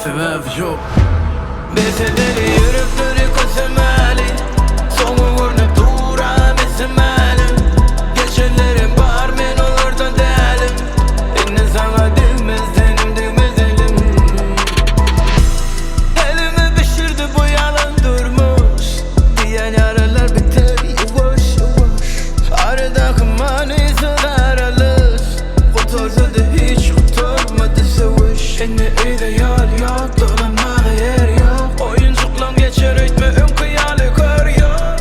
Sebäbi ýok. Bes edeli ýürekleri kösemäli Soňy görnüp dur-a mese-mälim Geçenlerim bar men olardan dälim Indi saňa degmez tenim degmez elim Elimi bişirdi bu ýalan durmuş Diýen ýaralar biter ýuwaş-ýuwaş Aradaky manysyz aralyş Gutarsa-da hiç gutarmady söweş. Indi yza ýol ýok, dolanmaga ýer ýok. Oýunjyklaň geçer öýtme öňki ýaly kör ýok.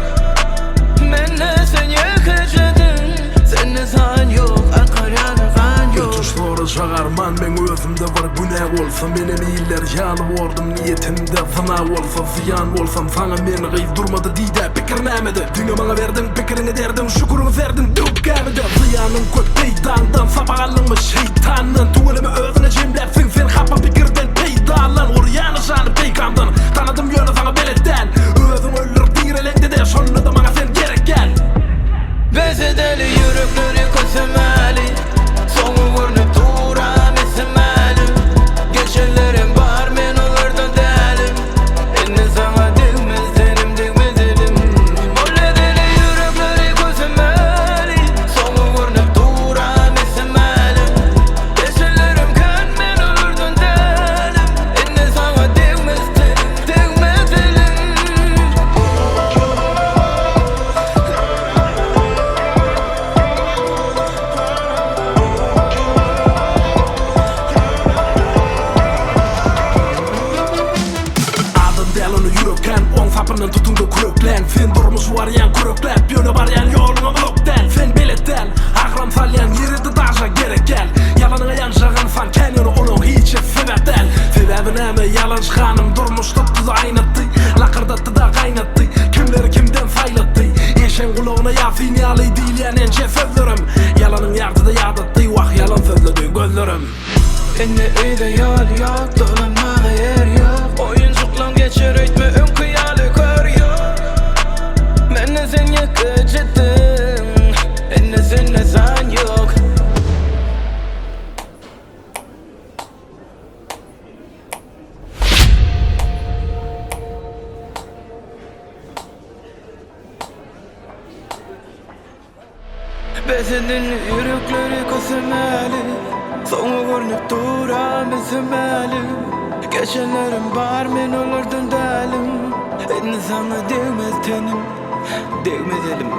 Mende sen ýekejediň, sende san ýok, akar ýaly gan ýok. Ötünç soraja arman meň özümde bir günä bolsa menem iller ýaly bordum niýetimde zyna bolsa zyýan bolsam saňa men gyz durmady diýdä pikir nämede diňe maňa berdiň pikiriňi derdiň şüküriňi serdiň döwüp gämide zyýanyň köp peýdaňdan sapak aldyňmy şeýtandan tüweleme özüňe jemläpsiň sen hapa pikirden peýdalan urýan nyşany peýkamdan tanadym ýöne saňa belet däl özüň öldür direleňde-de şonda-da maňa sen gerek däl. Bes edeli ýürekleri kösemäli Soňy görnüp dur-a mese-mälim Geçenlerim bar men olardan dälim Indi saňa degmez tenim degmez elim Bol edeli ýürekleri kösemäli Soňy görnüp dur-a mese-mälim Geçenlerim kän men olardan dälim Indi saňa degmez tenim degmez elim. Adam däl ony ýürekkän Oň sapyndan tutuňda kürekläň Sen durmuşy barýaň kürekläp Ýöne barýan ýoluňam uzak däl Sen belet däl Agram salýan ýerede daşa gerek däl Ýalanyňa ýanjak ynsan kän ýöne olaň hiçisi sebäp däl Sebäbi näme ýalançy hanym Durmuş tutdy-da aýnatdy Lakyrdatdy-da gaýnatdy Kimleri kimden saýlatdy Eşegiň gulagyna ýasyn ýaly diýilýän ençe sözlerem Ýalanyň ýartyda ýadatdy Wah ýalan sözledi gözlerem. Indi yza ýol ýok, dolanmaga ýer ýok Oýunjyklaň geçer öýtme öňki ýaly kör ýok Mende sen ýekejediň, indi sende san ýok. Bes edin ýürekleri kösemäli Soňy görnüp dur-a mese-mälim Geçenlerim bar men olardan dälim Indi saňa degmez tenim, degmez elim.